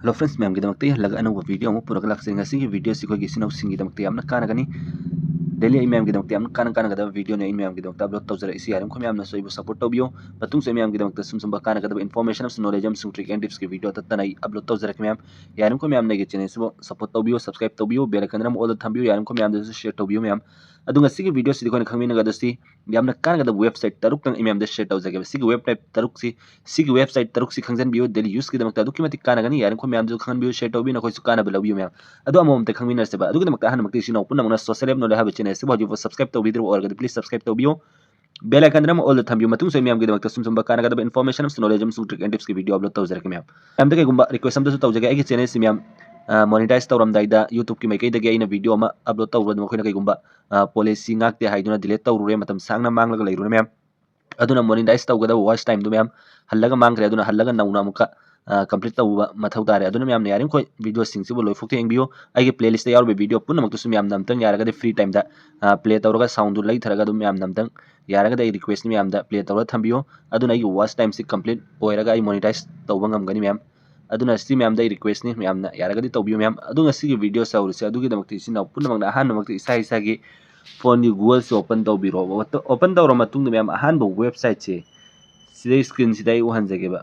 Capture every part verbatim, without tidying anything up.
Hello friends, ꯃꯌꯥꯝꯒꯤꯗꯃꯛꯇ ꯑꯩ ꯍꯜꯂꯒ ꯑꯅꯧꯕ video ꯑꯃ ꯄꯨꯔꯒ ꯂꯥꯛꯆꯩ꯫ ꯉꯁꯤꯒꯤ video ꯑꯁꯤ ꯑꯩꯈꯣꯏꯒꯤ ꯏꯆꯤꯟ ꯏꯅꯥꯎꯁꯤꯡꯒꯤꯗꯃꯛꯇ ꯌꯥꯝꯅ ꯀꯥꯟꯅꯒꯅꯤ꯫ Daily ꯑꯩ ꯃꯌꯥꯝꯒꯤꯗꯃꯛꯇ ꯌꯥꯝꯅ ꯀꯥꯟꯅ ꯀꯥꯟꯅꯒꯗꯕ video ꯅꯤ ꯑꯩ ꯃꯌꯥꯝꯒꯤꯗꯃꯛꯇ upload ꯇꯧꯖꯔꯛꯏꯁꯤ꯫ ꯌꯥꯔꯤꯕꯃꯈꯩ ꯃꯌꯥꯝꯅꯁꯨ ꯑꯩꯕꯨ support ꯇꯧꯕꯤꯌꯨ꯫ ꯃꯇꯨꯡꯁꯨ ꯑꯩ ꯃꯌꯥꯝꯒꯤꯗꯃꯛꯇ ꯁꯨꯝ ꯁꯨꯝꯕ ꯀꯥꯟꯅꯒꯗꯕ information ꯑꯃꯁꯨꯡ knowledge ꯑꯃꯁꯨꯡ trick and tips ꯀꯤ video ꯇꯠꯇꯅ ꯑꯩ upload ꯇꯧꯖꯔꯛꯀꯦ ꯃꯌꯥꯝ꯫ ꯌꯥꯔꯤꯕꯃꯈꯩ ꯃꯌꯥꯝꯅ ꯑꯩꯒꯤ channel ꯑꯁꯤꯕꯨ support ꯇꯧꯕꯤꯌꯨ, subscribe ꯇꯧꯕꯤꯌꯨ, bell icon ꯑꯃ all ꯗ ꯊꯝꯕꯤꯌꯨ꯫ ꯌꯥꯔꯤꯕꯃꯈꯩ ꯃꯌꯥꯝꯗꯁꯨ share ꯇꯧꯕꯤꯌꯨ ꯃꯌꯥꯝ꯫ ꯑꯗꯨ ꯉꯁꯤꯒꯤ video ꯁꯤꯗ ꯑꯩꯈꯣꯏꯅ ꯈꯪꯃꯤꯟꯅꯒꯗꯕꯁꯤ ꯌꯥꯝꯅ ꯀꯥꯟꯅꯒꯗꯕ website ꯇꯔꯨꯛꯇꯪ ꯑꯩ ꯃꯌꯥꯝꯗ share ꯇꯧꯖꯒꯦꯕ꯫ ꯁꯤꯒꯤ website ꯇꯔꯨꯛꯁꯤ ꯁꯤꯒꯤ website ꯇꯔꯨꯛꯁꯤ ꯈꯪꯖꯟꯕꯤꯌꯨ꯫ Daily use ꯀꯤꯗꯃꯛꯇ ꯑꯗꯨꯛꯀꯤ ꯃꯇꯤꯛ ꯀꯥꯟꯅꯒꯅꯤ꯫ ꯌꯥꯔꯤꯕꯃꯈꯩ ꯃꯌꯥꯝꯗꯁꯨ ꯈꯪꯍꯟꯕꯤꯌꯨ, share ꯇꯧꯕꯤꯌꯨ, ꯅꯈꯣꯏꯁꯨ ꯀꯥꯟꯅꯕ ꯂꯧꯕꯤꯌꯨ ꯃꯌꯥꯝ꯫ ꯑꯗꯣ ꯑꯃꯃꯝꯇ ꯈꯪꯃꯤꯟꯅꯁꯦꯕ꯫ ꯑꯗꯨꯒꯤꯗꯃꯛꯇ ꯑꯍꯥꯟꯕꯃꯛꯇ ꯏꯆꯤꯟ ꯏꯅꯥꯎ ꯄꯨꯝꯅꯃꯛꯅ Social App Knowledge ꯍꯥꯏꯕ channel ꯑꯁꯤꯕꯨ ꯍꯧꯖꯤꯛꯐꯥꯎ subscribe ꯇꯧꯕꯤꯗ꯭ꯔꯤꯕ ꯑꯣꯏꯔꯒꯗꯤ please subscribe ꯇꯧꯕꯤꯌꯨ꯫ Bell icon ꯑꯃ all ꯗ ꯊꯝꯕꯤꯌꯨ꯫ ꯃꯇꯨꯡꯁꯨ ꯑꯩ ꯃꯌꯥꯝꯒꯤꯗꯃꯛꯇ ꯁꯨꯝ ꯁꯨꯝꯕ ꯀꯥꯟꯅꯒꯗꯕ information ꯑꯃꯁꯨꯡ knowledge ꯑꯃꯁꯨꯡ trick and tips ꯀꯤ video upload ꯇꯧꯖꯔꯛꯀꯦ ꯃꯌꯥꯝ꯫ ꯃꯌꯥꯝꯗ ꯀꯩꯒꯨꯝꯕ request ꯑꯃꯇꯁꯨ ꯇꯧꯖꯒꯦ, ꯑꯩꯒꯤ channel ꯑꯁꯤ ꯃꯌꯥꯝ, ꯑ, monetize ꯇꯧꯔꯝꯗꯥꯏꯗ YouTube ꯀꯤ ꯃꯥꯏꯀꯩꯗꯒꯤ ꯑꯩꯅ video ꯑꯃ upload ꯇꯧꯔꯨꯔꯗꯤ ꯃꯈꯣꯏꯅ ꯀꯩꯒꯨꯝꯕ, ꯑ, policy ꯉꯥꯛꯇꯦ ꯍꯥꯏꯗꯨꯅ delete ꯇꯧꯔꯨꯔꯦ, ꯃꯇꯝ ꯁꯥꯡꯅ ꯃꯥꯡꯂꯒ ꯂꯩꯔꯨꯔꯦ ꯃꯌꯥꯝ꯫ ꯑꯗꯨꯅ monetize ꯇꯧꯒꯗꯕ watch time ꯗꯨ ꯃꯌꯥꯝ ꯍꯜꯂꯒ ꯃꯥꯡꯈ꯭ꯔꯦ꯫ ꯑꯗꯨꯅ ꯍꯜꯂꯒ ꯅꯧꯅ ꯑꯃꯨꯛꯀ, ꯑ, complete ꯇꯧꯕ ꯃꯊꯧ ꯇꯥꯔꯦ꯫ ꯑꯗꯨꯅ ꯃꯌꯥꯝꯅ ꯌꯥꯔꯤꯃꯈꯩ video ꯁꯤꯡꯁꯤꯕꯨ ꯂꯣꯏꯐꯥꯎꯇ ꯌꯦꯡꯕꯤꯌꯨ꯫ ꯑꯩꯒꯤ playlist ꯇ ꯌꯥꯎꯔꯤꯕ video ꯄꯨꯝꯅꯃꯛꯇꯨꯁꯨ ꯃꯌꯥꯝꯅ ꯑꯝꯇꯪ ꯌꯥꯔꯒꯗꯤ free time ꯗ, ꯑ, play ꯇꯧꯔꯒ sound ꯗꯨ ꯂꯩꯊꯔꯒ ꯑꯗꯨꯝ ꯃꯌꯥꯝꯅ ꯑꯝꯇꯪ ꯌꯥꯔꯒꯗꯤ ꯑꯩ request ꯅꯤ ꯃꯌꯥꯝꯗ play ꯇꯧꯔꯒ ꯊꯝꯕꯤꯌꯨ꯫ ꯑꯗꯨꯅ ꯑꯩꯒꯤ watch time ꯁꯤ complete ꯑꯣꯏꯔꯒ ꯑꯩ monetize ꯇꯧꯕ ꯉꯝꯒꯅꯤ ꯃꯌꯥꯝ꯫ ꯑꯗꯨꯅ ꯁꯤ ꯃꯌꯥꯝꯗ ꯑꯩ request ꯅꯤ, ꯃꯌꯥꯝꯅ ꯌꯥꯔꯒꯗꯤ ꯇꯧꯕꯤꯌꯨ ꯃꯌꯥꯝ꯫ ꯑꯗꯨ ꯉꯁꯤꯒꯤ video ꯁꯦ ꯍꯧꯔꯁꯤ꯫ ꯑꯗꯨꯒꯤꯗꯃꯛꯇ ꯏꯆꯤꯟ ꯏꯅꯥꯎ ꯄꯨꯝꯅꯃꯛꯅ ꯑꯍꯥꯟꯕꯃꯛꯇ ꯏꯁꯥ ꯏꯁꯥꯒꯤ phone ꯒꯤ Google ꯁꯦ open ꯇꯧꯕꯤꯔꯣ꯫ Open ꯇꯧꯔ ꯃꯇꯨꯡꯗ ꯃꯌꯥꯝ ꯑꯍꯥꯟꯕ website ꯁꯦ ꯁꯤꯗꯩ screen ꯁꯤꯗ ꯑꯩ ꯎꯍꯟꯖꯒꯦꯕ꯫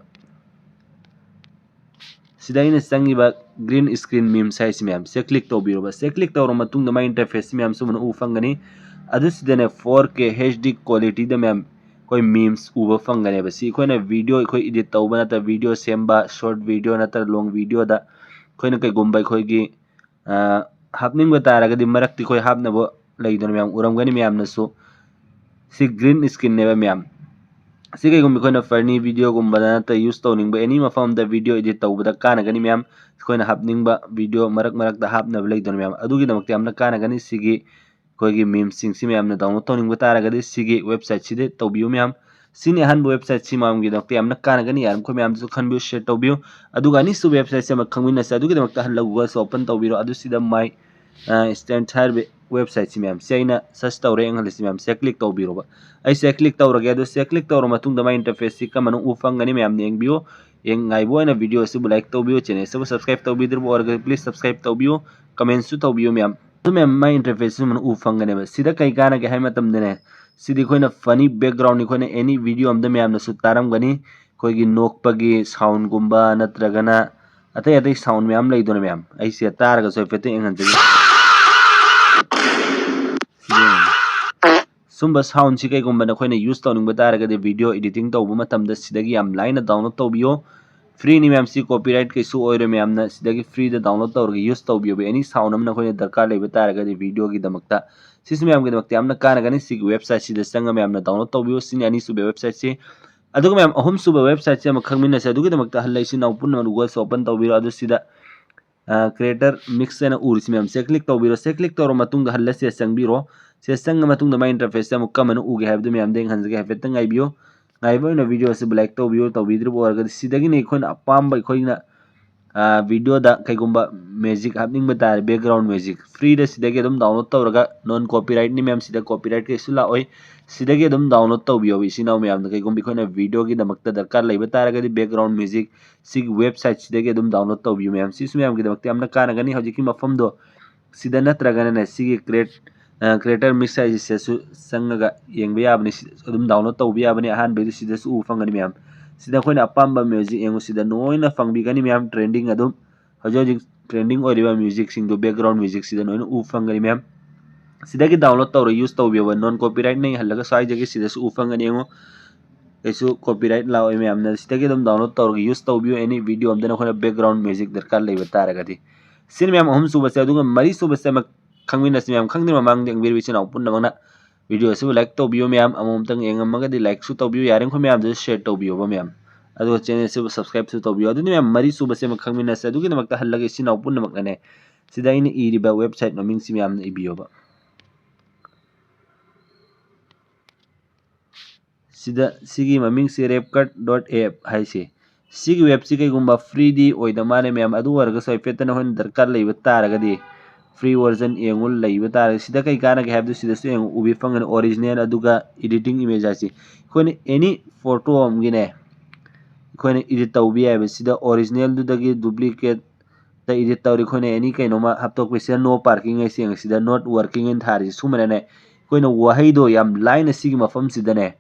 ꯁꯤꯗ ꯑꯩꯅ ꯆꯪꯉꯤꯕ green screen memes ꯍꯥꯏꯁꯤ ꯃꯌꯥꯝ ꯁꯦ click ꯇꯧꯕꯤꯔꯣꯕ꯫ ꯁꯦ click ꯇꯧꯔ ꯃꯇꯨꯡꯗ ꯃꯥꯏ interface ꯁꯤ ꯃꯌꯥꯝ ꯁꯨꯃꯥꯏꯅ ꯎꯕ ꯐꯪꯒꯅꯤ꯫ ꯑꯗꯨ ꯁꯤꯗꯅꯦ four K H D quality ꯗ ꯃꯌꯥꯝ ꯑꯩꯈꯣꯏ memes ꯎꯕ ꯐꯪꯒꯅꯦꯕ꯫ ꯁꯤ ꯑꯩꯈꯣꯏꯅ video ꯑꯩꯈꯣꯏ edit ꯇꯧꯕ ꯅꯠꯇ꯭ꯔꯒ video ꯁꯦꯝꯕ, short video ꯅꯠꯇ꯭ꯔꯒ long video ꯗ ꯑꯩꯈꯣꯏꯅ ꯀꯩꯒꯨꯝꯕ ꯑꯩꯈꯣꯏꯒꯤ, ꯑ, ꯍꯥꯞꯅꯤꯡꯕ ꯇꯥꯔꯒꯗꯤ ꯃꯔꯛꯇꯤ ꯑꯩꯈꯣꯏ ꯍꯥꯞꯅꯕ ꯂꯩꯗꯅ ꯃꯌꯥꯝ ꯎꯔꯝꯒꯅꯤ ꯃꯌꯥꯝꯅꯁꯨ꯫ ꯁꯤ green screen ꯅꯦꯕ ꯃꯌꯥꯝ꯫ ꯁꯤ ꯀꯩꯒꯨꯝꯕ ꯑꯩꯈꯣꯏꯅ funny video ꯒꯨꯝꯕꯗ ꯅꯠꯇ꯭ꯔꯒ use ꯇꯧꯅꯤꯡꯕ any ꯃꯐꯝ ꯑꯃꯗ video edit ꯇꯧꯕꯗ ꯀꯥꯟꯅꯒꯅꯤ ꯃꯌꯥꯝ꯫ ꯑꯩꯈꯣꯏꯅ ꯍꯥꯞꯅꯤꯡꯕ video ꯃꯔꯛ ꯃꯔꯛꯇ ꯍꯥꯞꯅꯕ ꯂꯩꯗꯅ ꯃꯌꯥꯝ, ꯑꯗꯨꯒꯤꯗꯃꯛꯇ ꯌꯥꯝꯅ ꯀꯥꯟꯅꯒꯅꯤ꯫ ꯁꯤꯒꯤ ꯑꯩꯈꯣꯏꯒꯤ memes ꯁꯤꯡꯁꯤ ꯃꯌꯥꯝꯅ download ꯇꯧꯅꯤꯡꯕ ꯇꯥꯔꯒꯗꯤ ꯁꯤꯒꯤ website ꯁꯤꯗ ꯇꯧꯕꯤꯌꯨ ꯃꯌꯥꯝ꯫ ꯁꯤꯅꯤ ꯑꯍꯥꯟꯕ website ꯁꯤ ꯃꯌꯥꯝꯒꯤꯗꯃꯛꯇ ꯌꯥꯝꯅ ꯀꯥꯟꯅꯒꯅꯤ꯫ ꯌꯥꯔꯤꯃꯈꯩ ꯃꯌꯥꯝꯗꯁꯨ ꯈꯟꯕꯤꯌꯨ, share ꯇꯧꯕꯤꯌꯨ꯫ ꯑꯗꯨꯒ ꯑꯅꯤꯁꯨꯕ website ꯁꯤ ꯑꯃ ꯈꯪꯃꯤꯟꯅꯁꯦ꯫ ꯑꯗꯨꯒꯤꯗꯃꯛꯇ ꯍꯜꯂꯒ Google ꯁꯦ open ꯇꯧꯕꯤꯔꯣ꯫ ꯑꯗꯨ ꯁꯤꯗ my, ꯑ, Stand ꯍꯥꯏꯔꯤꯕ website ꯁꯤ ꯃꯌꯥꯝ ꯁꯤ ꯑꯩꯅ search ꯇꯧꯔꯦ ꯌꯦꯡꯍꯜꯂꯤꯁꯤ ꯃꯌꯥꯝ ꯁꯦ click ꯇꯧꯕꯤꯔꯣꯕ꯫ ꯑꯩ ꯁꯦ click ꯇꯧꯔꯒꯦ꯫ ꯑꯗꯨ ꯁꯦ click ꯇꯧꯔ ꯃꯇꯨꯡꯗ ꯃꯥꯏ interface ꯁꯤ ꯀꯔꯝꯕꯅ ꯎꯕ ꯐꯪꯒꯅꯤ ꯃꯌꯥꯝꯅ ꯌꯦꯡꯕꯤꯌꯨ꯫ ꯌꯦꯡ ꯉꯥꯏꯕ ꯑꯣꯏꯅ video ꯑꯁꯤꯕꯨ like ꯇꯧꯕꯤꯌꯨ, channel ꯑꯁꯤꯕꯨ subscribe ꯇꯧꯕꯤꯗ꯭ꯔꯤꯕ ꯑꯣꯏꯔꯒꯗꯤ please subscribe ꯇꯧꯕꯤꯌꯨ, commentꯁꯨ ꯇꯧꯕꯤꯌꯨ ꯃꯌꯥꯝ꯫ ꯑꯗꯨ ꯃꯌꯥꯝ ꯃꯥꯏ interface ꯑꯁꯤ ꯁꯨꯃꯥꯏꯅ ꯎꯕ ꯐꯪꯒꯅꯦꯕ꯫ ꯁꯤꯗ ꯀꯩ ꯀꯥꯟꯅꯒꯦ ꯍꯥꯏ ꯃꯇꯝꯗꯅꯦ, ꯁꯤꯗꯤ ꯑꯩꯈꯣꯏꯅ funny background, ꯑꯩꯈꯣꯏꯅ any video ꯑꯝꯗ ꯃꯌꯥꯝꯅꯁꯨ ꯇꯥꯔꯝꯒꯅꯤ, ꯑꯩꯈꯣꯏꯒꯤ ꯅꯣꯛꯄꯒꯤ soundꯒꯨꯝꯕ ꯅꯠꯇ꯭ꯔꯒꯅ ꯑꯇꯩ ꯑꯇꯩ sound ꯃꯌꯥꯝ ꯂꯩꯗꯅ ꯃꯌꯥꯝ꯫ ꯑꯩꯁꯦ ꯇꯥꯔꯒꯁꯨ ꯍꯥꯏꯐꯦꯠꯇ ꯌꯦꯡꯍꯟꯖꯒꯦ꯫ ꯁꯨꯝꯕ soundꯁꯤ ꯀꯩꯒꯨꯝꯕ ꯅꯈꯣꯏꯅ use ꯇꯧꯅꯤꯡꯕ ꯇꯥꯔꯒꯗꯤ video editing ꯇꯧꯕ ꯃꯇꯝꯗ ꯁꯤꯗꯒꯤ ꯌꯥꯝ ꯂꯥꯏꯅ download ꯇꯧꯕꯤꯌꯣ꯫ Freeꯅꯤ ꯃꯌꯥꯝ, ꯁꯤ copyright ꯀꯩꯁꯨ ꯑꯣꯏꯔꯣꯏ꯫ ꯃꯌꯥꯝꯅ ꯁꯤꯗꯒꯤ freeꯗ download ꯇꯧꯔꯒ use ꯇꯧꯕꯤꯌꯣꯕ꯫ Any sound ꯑꯃ ꯅꯈꯣꯏꯅ ꯗꯔꯀꯥꯔ ꯂꯩꯕ ꯇꯥꯔꯒꯗꯤ videoꯒꯤꯗꯃꯛꯇ꯫ ꯁꯤꯁꯨ ꯃꯌꯥꯝꯒꯤꯗꯃꯛꯇ ꯌꯥꯝꯅ ꯀꯥꯟꯅꯒꯅꯤ꯫ ꯁꯤꯒꯤ websiteꯁꯤꯗ ꯆꯪꯉ ꯃꯌꯥꯝꯅ download ꯇꯧꯕꯤꯌꯨ꯫ ꯁꯤꯅꯤ ꯑꯅꯤꯁꯨꯕ websiteꯁꯤ꯫ ꯑꯗꯨꯒ ꯃꯌꯥꯝ ꯑꯍꯨꯝꯁꯨꯕ websiteꯁꯤ ꯑꯃ ꯈꯪꯃꯤꯟꯅꯁꯦ꯫ ꯑꯗꯨꯒꯤꯗꯃꯛꯇ ꯑꯍꯜ ꯂꯩꯁꯤ ꯏꯅꯥꯎ ꯄꯨꯝꯅꯃꯛ Google open ꯇꯧꯕꯤꯔꯣ꯫ ꯑꯗꯨ ꯁꯤꯗ ꯑ, creator mix ꯍꯥꯏꯅ ꯎꯔꯤꯁꯤ ꯃꯌꯥꯝ ꯁꯦ click ꯇꯧꯕꯤꯔꯣ꯫ ꯁꯦ click ꯇꯧꯔ ꯃꯇꯨꯡꯗ ꯍꯜꯂ ꯁꯤꯗ ꯆꯪꯕꯤꯔꯣ꯫ ꯁꯤꯗ ꯆꯪꯉ ꯃꯇꯨꯡꯗ ꯃꯥꯏ interfaceꯁꯦ ꯑꯃꯨꯛ ꯀꯃꯥꯏꯅ ꯎꯒꯦ ꯍꯥꯏꯕꯗꯨ ꯃꯌꯥꯝꯗ ꯌꯦꯡꯍꯟꯖꯒꯦ꯫ ꯍꯥꯏꯐꯦꯠꯇꯪ ꯉꯥꯏꯕꯤꯌꯨ꯫ ꯉꯥꯏꯕ ꯑꯣꯏꯅ video ꯑꯁꯤꯕꯨ like ꯇꯧꯕꯤꯌꯨ꯫ ꯇꯧꯕꯤꯗ꯭ꯔꯤꯕ ꯑꯣꯏꯔꯒꯗꯤ ꯁꯤꯗꯒꯤꯅꯤ ꯑꯩꯈꯣꯏꯅ ꯑꯄꯥꯝꯕ ꯑꯩꯈꯣꯏꯅ, ꯑ, videoꯗ ꯀꯩꯒꯨꯝꯕ music ꯍꯥꯞꯅꯤꯡꯕ ꯇꯥꯔꯦ, background music freeꯗ ꯁꯤꯗꯒꯤ ꯑꯗꯨꯝ download ꯇꯧꯔꯒ non copyrightꯅꯤ ꯃꯌꯥꯝ, ꯁꯤꯗ copyright ꯀꯩꯁꯨ ꯂꯥꯛꯑꯣꯏ꯫ ꯁꯤꯗꯒꯤ ꯑꯗꯨꯝ download ꯇꯧꯕꯤꯌꯣꯕ ꯏꯆꯤꯟ ꯏꯅꯥꯎ ꯃꯌꯥꯝꯅ꯫ ꯀꯩꯒꯨꯝꯕ ꯑꯩꯈꯣꯏꯅ videoꯒꯤꯗꯃꯛꯇ ꯗꯔꯀꯥꯔ ꯂꯩꯕ ꯇꯥꯔꯒꯗꯤ background music ꯁꯤꯒꯤ websiteꯁꯤꯗꯒꯤ ꯑꯗꯨꯝ download ꯇꯧꯕꯤꯌꯨ ꯃꯌꯥꯝ꯫ ꯁꯤꯁꯨ ꯃꯌꯥꯝꯒꯤꯗꯃꯛꯇ ꯌꯥꯝꯅ ꯀꯥꯟꯅꯒꯅꯤ꯫ ꯍꯧꯖꯤꯛꯀꯤ ꯃꯐꯝꯗꯣ ꯁꯤꯗ ꯅꯠꯇ꯭ꯔꯒꯅꯅꯦ ꯁꯤꯒꯤ create, ꯑ, creator mix ꯍꯥꯏꯁꯤꯁꯨ ꯆꯪꯉꯒ ꯌꯦꯡꯕ ꯌꯥꯕꯅꯤ꯫ ꯁꯤꯗꯁꯨ ꯑꯗꯨꯝ download ꯇꯧꯕ ꯌꯥꯕꯅꯤ꯫ ꯑꯍꯥꯟꯕꯩꯗꯨ ꯁꯤꯗꯁꯨ ꯎꯕ ꯐꯪꯒꯅꯤ ꯃꯌꯥꯝ꯫ ꯁꯤꯗ ꯑꯩꯈꯣꯏꯅ ꯑꯄꯥꯝꯕ music ꯌꯦꯡꯉꯨ꯫ ꯁꯤꯗ ꯂꯣꯏꯅ ꯐꯪꯕꯤꯒꯅꯤ ꯃꯌꯥꯝ꯫ Trending ꯑꯗꯨꯝ ꯍꯧꯖꯤꯛ ꯍꯧꯖꯤꯛ trending ꯑꯣꯏꯔꯤꯕ musicꯁꯤꯡꯗꯣ background musicꯁꯤꯗ ꯂꯣꯏꯅ ꯎꯕ ꯐꯪꯒꯅꯤ ꯃꯌꯥꯝ꯫ ꯁꯤꯗꯒꯤ download ꯇꯧꯔ use ꯇꯧꯕꯤꯌꯣꯕ꯫ Non copyrightꯅ ꯍꯜꯂꯒ ꯁ꯭ꯋꯥꯏꯗꯒꯤ ꯁꯤꯗꯁꯨ ꯎꯕ ꯐꯪꯒꯅꯤ ꯌꯦꯡꯉꯨ꯫ ꯀꯩꯁꯨ copyright ꯂꯥꯛꯑꯣꯏ ꯃꯌꯥꯝꯅ꯫ ꯁꯤꯗꯒꯤ ꯑꯗꯨꯝ download ꯇꯧꯔꯒ use ꯇꯧꯕꯤꯌꯨ꯫ Any video ꯑꯝꯗ ꯅꯈꯣꯏꯅ background music ꯗꯔꯀꯥꯔ ꯂꯩꯕ ꯇꯥꯔꯒꯗꯤ꯫ ꯁꯤꯅꯤ ꯃꯌꯥꯝ ꯑꯍꯨꯝ ꯁꯨꯕꯁꯦ꯫ ꯑꯗꯨꯒ ꯃꯔꯤ ꯁꯨꯕꯁꯦ ꯑꯃ ꯈꯪꯃꯤꯟꯅꯁꯤ ꯃꯌꯥꯝ꯫ ꯈꯪꯗ꯭ꯔꯤꯕ ꯃꯃꯥꯡꯗ ꯌꯦꯡꯕꯤꯔꯤꯕ ꯏꯆꯤꯟ ꯏꯅꯥꯎ ꯄꯨꯝꯅꯃꯛꯅ video ꯑꯁꯤꯕꯨ like ꯇꯧꯕꯤꯌꯨ ꯃꯌꯥꯝ꯫ ꯑꯃꯃꯝꯇꯪ ꯌꯦꯡꯉꯝꯃꯒꯗꯤ likeꯁꯨ ꯇꯧꯕꯤꯌꯨ꯫ ꯌꯥꯔꯤꯃꯈꯩ ꯃꯌꯥꯝꯗꯁꯨ share ꯇꯧꯕꯤꯌꯣꯕ ꯃꯌꯥꯝ꯫ ꯑꯗꯨꯒ channel ꯑꯁꯤꯕꯨ subscribeꯁꯨ ꯇꯧꯕꯤꯌꯨ꯫ ꯑꯗꯨꯗꯤ ꯃꯌꯥꯝ ꯃꯔꯤ ꯁꯨꯕꯁꯦ ꯑꯃ ꯈꯪꯃꯤꯟꯅꯁꯦ꯫ ꯑꯗꯨꯒꯤꯗꯃꯛꯇ ꯍꯜꯂꯒ ꯏꯆꯤꯟ ꯏꯅꯥꯎ ꯄꯨꯝꯅꯃꯛꯅꯅꯦ ꯁꯤꯗ ꯑꯩꯅ ꯏꯔꯤꯕ website ꯃꯃꯤꯡꯁꯤ ꯃꯌꯥꯝꯅ ꯏꯕꯤꯌꯣꯕ꯫ ꯁꯤꯗ ꯁꯤꯒꯤ ꯃꯃꯤꯡꯁꯤ rapcut dot app ꯍꯥꯏꯁꯤ꯫ ꯁꯤꯒꯤ webꯁꯤ ꯀꯩꯒꯨꯝꯕ freeꯗꯤ ꯑꯣꯏꯗ ꯃꯥꯜꯂꯦ ꯃꯌꯥꯝ꯫ ꯑꯗꯨ ꯑꯣꯏꯔꯒꯁꯨ ꯍꯥꯏꯐꯦꯠꯇ ꯅꯈꯣꯏꯅ ꯗꯔꯀꯥꯔ ꯂꯩꯕ ꯇꯥꯔꯒꯗꯤ free version ꯌꯦꯡꯉꯨ꯫ ꯂꯩꯕ ꯇꯥꯔꯒꯗꯤ ꯁꯤꯗ ꯀꯩ ꯀꯥꯟꯅꯒꯦ ꯍꯥꯏꯕꯗꯨ ꯁꯤꯗꯁꯨ ꯌꯦꯡꯉꯨ, ꯎꯕꯤ ꯐꯪꯒꯅꯤ꯫ Original ꯑꯗꯨꯒ editing image ꯍꯥꯏꯁꯤ ꯑꯩꯈꯣꯏꯅ any photo ꯑꯃꯒꯤꯅꯦ ꯑꯩꯈꯣꯏꯅ edit ꯇꯧꯕ ꯌꯥꯏꯑꯕ꯫ ꯁꯤꯗ originalꯗꯨꯗꯒꯤ duplicateꯇ edit ꯇꯧꯔꯤ꯫ ꯑꯩꯈꯣꯏꯅ any ꯀꯩꯅꯣꯝꯃ ꯍꯥꯞꯇꯣꯛꯄꯁꯤꯗ no parking ꯍꯥꯏꯁꯦ ꯌꯦꯡꯉꯦ꯫ ꯁꯤꯗ not working ꯍꯥꯏꯅ ꯊꯥꯔꯤꯁꯦ ꯁꯨꯃꯥꯏꯅꯅꯦ, ꯑꯩꯈꯣꯏꯅ ꯋꯥꯍꯩꯗꯣ ꯌꯥꯝ ꯂꯥꯏꯅ ꯁꯤꯒꯤ ꯃꯐꯝꯁꯤꯗꯅꯦ,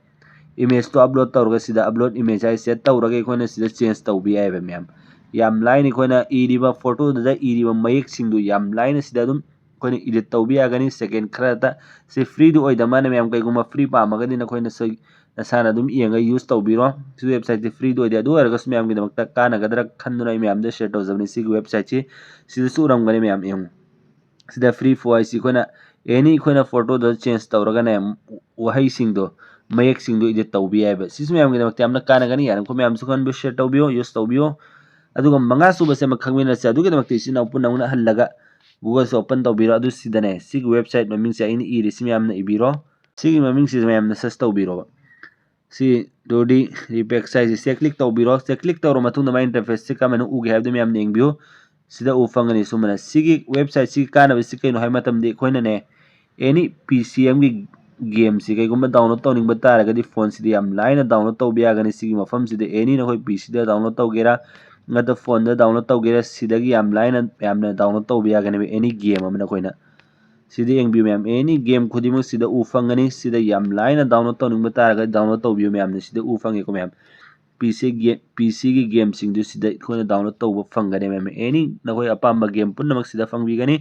imageꯇꯣ upload ꯇꯧꯔꯒ ꯁꯤꯗ upload image ꯍꯥꯏꯁꯦ set ꯇꯧꯔꯒ ꯑꯩꯈꯣꯏꯅ ꯁꯤꯗ change ꯇꯧꯕ ꯌꯥꯏꯑꯕ ꯃꯌꯥꯝ꯫ ꯌꯥꯝ ꯂꯥꯏꯅ ꯑꯩꯈꯣꯏꯅ ꯏꯔꯤꯕ photoꯗꯨꯗ ꯏꯔꯤꯕ ꯃꯌꯦꯛꯁꯤꯡꯗꯨ ꯌꯥꯝ ꯂꯥꯏꯅ ꯁꯤꯗ ꯑꯗꯨꯝ ꯑꯩꯈꯣꯏꯅ edit ꯇꯧꯕ ꯌꯥꯒꯅꯤ꯫ Second ꯈꯔꯗ ꯁꯤ freeꯗꯤ ꯑꯣꯏꯗ ꯃꯥꯅ ꯃꯌꯥꯝ꯫ ꯀꯩꯒꯨꯝꯕ free ꯄꯥꯝꯃꯒꯗꯤ ꯅꯈꯣꯏꯅ ꯁꯤ ꯅꯁꯥꯅ ꯑꯗꯨꯝ ꯌꯦꯡꯉꯒ use ꯇꯧꯕꯤꯔꯣ꯫ ꯁꯤ websiteꯁꯦ freeꯗꯤ ꯑꯣꯏꯗꯦ, ꯑꯗꯨ ꯑꯣꯏꯔꯒꯁꯨ ꯃꯌꯥꯝꯒꯤꯗꯃꯛꯇ ꯀꯥꯟꯅꯒꯗ꯭ꯔꯥ ꯈꯟꯗꯨꯅ ꯑꯩ ꯃꯌꯥꯝꯗ share ꯇꯧꯖꯕꯅꯤ꯫ ꯁꯤꯒꯤ websiteꯁꯤ ꯁꯤꯗꯁꯨ ꯎꯔꯝꯒꯅꯤ ꯃꯌꯥꯝ, ꯌꯦꯡꯉꯨ꯫ ꯁꯤꯗ free for ꯍꯥꯏꯁꯤ ꯑꯩꯈꯣꯏꯅ any ꯑꯩꯈꯣꯏꯅ photoꯗ change ꯇꯧꯔꯒꯅꯦ, ꯋꯥꯍꯩꯁꯤꯡꯗꯣ, ꯃꯌꯦꯛꯁꯤꯡꯗꯣ edit ꯇꯧꯕ ꯌꯥꯏꯑꯕ꯫ ꯁꯤꯁꯨ ꯃꯌꯥꯝꯒꯤꯗꯃꯛꯇ ꯌꯥꯝꯅ ꯀꯥꯟꯅꯒꯅꯤ꯫ ꯌꯥꯔꯤꯕꯃꯈꯩ ꯃꯌꯥꯝꯁꯨ ꯈꯪꯍꯟꯕꯤꯌꯨ, share ꯇꯧꯕꯤꯌꯨ, use ꯇꯧꯕꯤꯌꯨ꯫ ꯑꯗꯨꯒ ꯃꯉꯥ ꯁꯨꯕꯁꯦ ꯑꯃ ꯈꯪꯃꯤꯟꯅꯁꯦ꯫ ꯑꯗꯨꯒꯤꯗꯃꯛꯇ ꯏꯆꯤꯟ ꯏꯅꯥꯎ ꯄꯨꯝꯅꯃꯛꯅ ꯍꯜꯂꯒ Googleꯁꯦ open ꯇꯧꯕꯤꯔꯣ꯫ ꯑꯗꯨ ꯁꯤꯗꯅꯦ, ꯁꯤꯒꯤ website ꯃꯃꯤꯡꯁꯦ ꯑꯩꯅ ꯏꯔꯤꯁꯤ ꯃꯌꯥꯝꯅ ꯏꯕꯤꯔꯣ꯫ ꯁꯤꯒꯤ ꯃꯃꯤꯡꯁꯤꯁꯨ ꯃꯌꯥꯝꯅ search ꯇꯧꯕꯤꯔꯣꯕ꯫ ꯁꯤ two D Repack ꯍꯥꯏꯁꯦ ꯁꯤꯗ click ꯇꯧꯕꯤꯔꯣ꯫ ꯁꯤꯗ click ꯇꯧꯔ ꯃꯇꯨꯡꯗ ꯃꯥꯏ interfaceꯁꯤ ꯀꯃꯥꯏꯅ ꯎꯒꯦ ꯍꯥꯏꯕꯗꯨ ꯃꯌꯥꯝꯅ ꯌꯦꯡꯕꯤꯌꯨ꯫ ꯁꯤꯗ ꯎ ꯐꯪꯒꯅꯤ꯫ ꯁꯨꯃꯥꯏꯅ ꯁꯤꯒꯤ websiteꯁꯤꯒꯤ ꯀꯥꯟꯅꯕꯁꯤ ꯀꯩꯅꯣ ꯍꯥꯏꯕ ꯃꯇꯝꯗ ꯑꯩꯈꯣꯏꯅꯅꯦ, any PCMꯒꯤ gameꯁꯤ ꯀꯩꯒꯨꯝꯕ download ꯇꯧꯅꯤꯡꯕ ꯇꯥꯔꯒꯗꯤ phoneꯁꯤꯗ ꯌꯥꯝ ꯂꯥꯏꯅ download ꯇꯧꯕ ꯌꯥꯒꯅꯤ꯫ ꯁꯤꯒꯤ ꯃꯐꯝꯁꯤꯗ any ꯅꯈꯣꯏ PCꯗ download ꯇꯧꯒꯦꯔꯥ ꯅꯠꯇ꯭ꯔ phoneꯗ download ꯇꯧꯒꯦꯔꯥ, ꯁꯤꯗꯒꯤ ꯌꯥꯝ ꯂꯥꯏꯅ ꯌꯥꯝꯅ download ꯇꯧꯕ ꯌꯥꯒꯅꯦꯕ any game ꯑꯃ ꯅꯈꯣꯏꯅ꯫ ꯁꯤꯗ ꯌꯦꯡꯕꯤꯌꯨ ꯃꯌꯥꯝ, any game ꯈꯨꯗꯤꯡꯃꯛ ꯁꯤꯗ ꯎ ꯐꯪꯒꯅꯤ꯫ ꯁꯤꯗ ꯌꯥꯝ ꯂꯥꯏꯅ download ꯇꯧꯅꯤꯡꯕ ꯇꯥꯔꯒꯗꯤ download ꯇꯧꯕꯤꯌꯨ ꯃꯌꯥꯝꯅ꯫ ꯁꯤꯗ ꯎ ꯐꯪꯉꯦꯀꯣ ꯃꯌꯥꯝ꯫ PC ꯒꯦ-, PCꯒꯤ gameꯁꯤꯡꯗꯨ ꯁꯤꯗ ꯑꯩꯈꯣꯏꯅ download ꯇꯧꯕ ꯐꯪꯒꯅꯤ ꯃꯌꯥꯝ꯫ Any ꯅꯈꯣꯏ ꯑꯄꯥꯝꯕ game ꯄꯨꯝꯅꯃꯛ ꯁꯤꯗ ꯐꯪꯕꯤꯒꯅꯤ꯫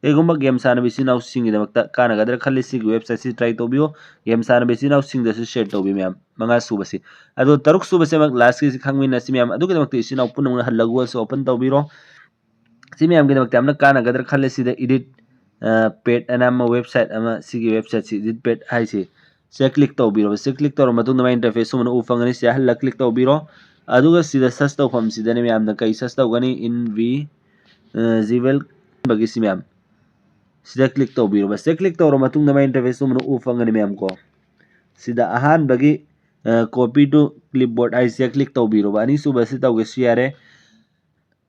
ꯀꯩꯒꯨꯝꯕ game ꯁꯥꯟꯅꯕ ꯏꯆꯤꯟ ꯏꯅꯥꯎꯁꯤꯡꯒꯤꯗꯃꯛꯇ ꯀꯥꯟꯅꯒꯗ꯭ꯔꯥ ꯈꯜꯂꯤ꯫ ꯁꯤꯒꯤ websiteꯁꯤ try ꯇꯧꯕꯤꯌꯨ꯫ Game ꯁꯥꯟꯅꯕ ꯏꯆꯤꯟ ꯏꯅꯥꯎꯁꯤꯡꯗꯁꯨ share ꯇꯧꯕꯤꯌꯨ ꯃꯌꯥꯝ꯫ ꯃꯉꯥ ꯁꯨꯕꯁꯤ꯫ ꯑꯗꯣ ꯇꯔꯨꯛ ꯁꯨꯕꯁꯤꯃꯛ lastꯀꯤꯁꯤ ꯈꯪꯃꯤꯟꯅꯁꯤ ꯃꯌꯥꯝ꯫ ꯑꯗꯨꯒꯤꯗꯃꯛꯇ ꯏꯆꯤꯟ ꯏꯅꯥꯎ ꯄꯨꯝꯅꯃꯛꯅ ꯍꯜꯂꯒ Googleꯁꯤ open ꯇꯧꯕꯤꯔꯣ꯫ ꯁꯤ ꯃꯌꯥꯝꯒꯤꯗꯃꯛꯇ ꯌꯥꯝꯅ ꯀꯥꯟꯅꯒꯗ꯭ꯔꯥ ꯈꯜꯂꯦ꯫ ꯁꯤꯗ edit, ꯑ, pad ꯑꯅ ꯑꯃ website ꯑꯃ, ꯁꯤꯒꯤ websiteꯁꯤ edit pad ꯍꯥꯏꯁꯤ꯫ ꯁꯤꯗ click ꯇꯧꯕꯤꯔꯣ꯫ ꯁꯤꯗ click ꯇꯧꯔ ꯃꯇꯨꯡꯗ ꯃꯥꯏ interface ꯁꯨꯃꯥꯏꯅ ꯎ ꯐꯪꯒꯅꯤ꯫ ꯁꯤꯗ ꯍꯜꯂ click ꯇꯧꯕꯤꯔꯣ꯫ ꯑꯗꯨꯒ ꯁꯤꯗ search ꯇꯧꯐꯝꯁꯤꯗꯅꯦ ꯃꯌꯥꯝꯅ ꯀꯩ search ꯇꯧꯒꯅꯤ? Invisible ꯕꯒꯤ ꯁꯤ ꯃꯌꯥꯝ꯫ ꯁꯤꯗ click ꯇꯧꯕꯤꯔꯣ꯫ ꯁꯤꯗ click ꯇꯧꯔ ꯃꯇꯨꯡꯗ ꯃꯥꯏ interface ꯁꯨꯃꯥꯏꯅ ꯎ ꯐꯪꯒꯅꯤ ꯃꯌꯥꯝ ꯀꯣ꯫ ꯁꯤꯗ ꯑꯍꯥꯟꯕꯒꯤ, ꯑ, copy to clipboard ꯍꯥꯏꯁꯤꯗ click ꯇꯧꯕꯤꯔꯣꯕ꯫ ꯑꯅꯤꯁꯨꯕꯁꯤ ꯇꯧꯒꯦꯁꯨ ꯌꯥꯔꯦ꯫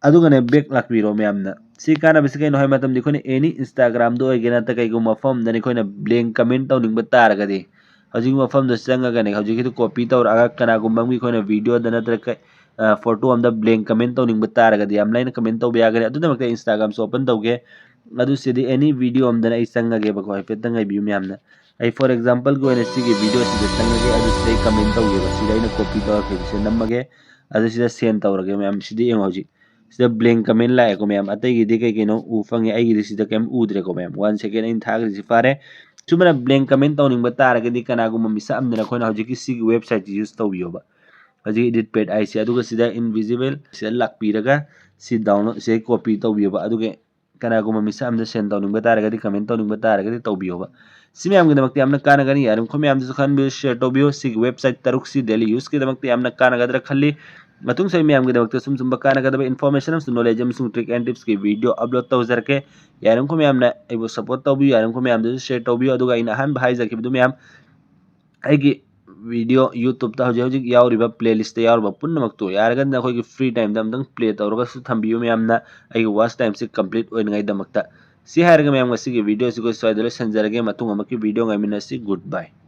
ꯑꯗꯨꯒꯅꯦ back ꯂꯥꯛꯄꯤꯔꯣ ꯃꯌꯥꯝꯅ꯫ ꯁꯤ ꯀꯥꯟꯅꯕꯁꯤ ꯀꯩꯅꯣ ꯍꯥꯏꯕ ꯃꯇꯝꯗ ꯑꯩꯈꯣꯏꯅ any Instagramꯗ ꯑꯣꯏꯒꯦꯔꯥ ꯅꯠꯇ꯭ꯔ ꯀꯩꯒꯨꯝꯕ ꯃꯐꯝ ꯑꯃꯗꯅꯤ ꯑꯩꯈꯣꯏꯅ blank comment ꯇꯧꯅꯤꯡꯕ ꯇꯥꯔꯒꯗꯤ ꯍꯧꯖꯤꯛꯀꯤ ꯃꯐꯝꯗ ꯆꯪꯉꯒꯅꯦ ꯍꯧꯖꯤꯛꯀꯤꯗꯨ copy ꯇꯧꯔꯛꯑꯒ ꯀꯅꯥꯒꯨꯝꯕ ꯑꯃꯒꯤ ꯑꯩꯈꯣꯏꯅ videoꯗ ꯅꯠꯇ꯭ꯔ ꯀꯩ-, ꯐꯣꯇꯣ ꯑꯝꯗ blank comment ꯇꯧꯅꯤꯡꯕ ꯇꯥꯔꯒꯗꯤ ꯌꯥꯝ ꯂꯥꯏꯅ comment ꯇꯧꯕ ꯌꯥꯒꯅꯤ꯫ ꯑꯗꯨꯒꯤꯗꯃꯛꯇ Instagram ꯁꯨ open ꯇꯧꯒꯦ꯫ ꯑꯗꯨ ꯁꯤꯗꯤ any video ꯑꯝꯗꯅ ꯑꯩ ꯆꯪꯉꯒꯦꯕꯀꯣ, ꯍꯥꯏꯐꯦꯠꯇꯪ ꯉꯥꯏꯕꯤꯌꯨ ꯃꯌꯥꯝꯅ꯫ ꯑꯩ for example ꯒꯤ ꯑꯣꯏꯅ ꯁꯤꯒꯤ video ꯁꯤꯗ ꯆꯪꯉꯒꯦ꯫ ꯑꯗꯨ ꯁꯤꯗ ꯑꯩ comment ꯇꯧꯒꯦꯕ꯫ ꯁꯤꯗ ꯑꯩꯅ copy ꯇꯧꯔꯛꯀꯦ, ꯁꯤꯗ ꯅꯝꯃꯒꯦ꯫ ꯑꯗꯨ ꯁꯤꯗ send ꯇꯧꯔꯒꯦ ꯃꯌꯥꯝ꯫ ꯁꯤꯗ ꯌꯦꯡꯉꯣ, ꯍꯧꯖꯤꯛ ꯁꯤꯗ blank comment ꯂꯥꯛꯑꯦꯀꯣ ꯃꯌꯥꯝ꯫ ꯑꯇꯩꯒꯤꯗꯤ ꯀꯩ ꯀꯩꯅꯣ ꯎ ꯐꯪꯉꯦ, ꯑꯩꯒꯤꯗꯤ ꯁꯤꯗ ꯀꯩꯝ ꯎꯗ꯭ꯔꯦꯀꯣ ꯃꯌꯥꯝ꯫ One second, ꯑꯩꯅ ꯊꯥꯈ꯭ꯔꯤꯁꯤ ꯐꯥꯔꯦ꯫ ꯁꯨꯃꯥꯏꯅ blank comment ꯇꯧꯅꯤꯡꯕ ꯇꯥꯔꯒꯗꯤ ꯀꯅꯥꯒꯨꯝꯕ ꯃꯤꯁꯛ ꯑꯃꯗꯅ ꯑꯩꯈꯣꯏꯅ ꯍꯧꯖꯤꯛꯀꯤ ꯁꯤꯒꯤ website ꯁꯤ use ꯇꯧꯕꯤꯌꯣꯕ꯫ ꯍꯧꯖꯤꯛ edit pad ꯍꯥꯏꯁꯦ, ꯑꯗꯨꯒ ꯁꯤꯗ invisible ꯁꯤꯗ ꯂꯥꯛꯄꯤꯔꯒ ꯁꯤ download ꯁꯤꯗ copy ꯇꯧꯕꯤꯌꯣꯕ꯫ ꯑꯗꯨꯒ ꯀꯅꯥꯒꯨꯝꯕ ꯃꯤꯁꯛ ꯑꯃꯗ send ꯇꯧꯅꯤꯡꯕ ꯇꯥꯔꯒꯗꯤ, comment ꯇꯧꯅꯤꯡꯕ ꯇꯥꯔꯒꯗꯤ ꯇꯧꯕꯤꯌꯣꯕ꯫ ꯁꯤ ꯃꯌꯥꯝꯒꯤꯗꯃꯛꯇ ꯌꯥꯝꯅ ꯀꯥꯟꯅꯒꯅꯤ꯫ ꯌꯥꯔꯤꯃꯈꯩ ꯃꯌꯥꯝꯗꯁꯨ ꯈꯟꯕꯤꯌꯨ, share ꯇꯧꯕꯤꯌꯨ꯫ ꯁꯤꯒꯤ website ꯇꯔꯨꯛꯁꯤ daily use ꯀꯤꯗꯃꯛꯇ ꯌꯥꯝꯅ ꯀꯥꯟꯅꯒꯗ꯭ꯔꯥ ꯈꯜꯂꯤ꯫ ꯃꯇꯨꯡꯁꯨ ꯑꯩ ꯃꯌꯥꯝꯒꯤꯗꯃꯛꯇ ꯁꯨꯝ ꯁꯨꯝꯕ ꯀꯥꯟꯅꯒꯗꯕ information ꯑꯃꯁꯨꯡ knowledge ꯑꯃꯁꯨꯡ trick and tips ꯀꯤ video upload ꯇꯧꯖꯔꯛꯀꯦ꯫ ꯌꯥꯔꯤꯃꯈꯩ ꯃꯌꯥꯝꯅ ꯑꯩꯕꯨ support ꯇꯧꯕꯤꯌꯨ, ꯌꯥꯔꯤꯃꯈꯩ ꯃꯌꯥꯝꯗꯁꯨ share ꯇꯧꯕꯤꯌꯨ꯫ ꯑꯗꯨꯒ ꯑꯩꯅ ꯑꯍꯥꯟꯕ ꯍꯥꯏꯖꯈꯤꯕꯗꯨ ꯃꯌꯥꯝ, ꯑꯩꯒꯤ video YouTube ꯇ ꯍꯧꯖꯤꯛ ꯍꯧꯖꯤꯛ ꯌꯥꯎꯔꯤꯕ playlist ꯇ ꯌꯥꯎꯔꯤꯕ ꯄꯨꯝꯅꯃꯛꯇꯨ ꯌꯥꯔꯒꯗꯤ ꯅꯈꯣꯏꯒꯤ free time ꯗ ꯑꯃꯨꯛꯇꯪ play ꯇꯧꯔꯒꯁꯨ ꯊꯝꯕꯤꯌꯨ ꯃꯌꯥꯝꯅ, ꯑꯩꯒꯤ watch time ꯁꯤ complete ꯑꯣꯏꯅꯉꯥꯏꯗꯃꯛꯇ꯫ ꯁꯤ ꯍꯥꯏꯔꯒ ꯃꯌꯥꯝ, ꯉꯁꯤꯒꯤ video ꯑꯁꯤ ꯑꯩꯈꯣꯏ ꯁ꯭ꯋꯥꯏꯗ ꯂꯣꯏꯁꯤꯟꯖꯔꯒꯦ꯫ ꯃꯇꯨꯡ ꯑꯃꯨꯛꯀꯤ video ꯉꯥꯏꯃꯤꯟꯅꯁꯤ꯫ Good bye꯫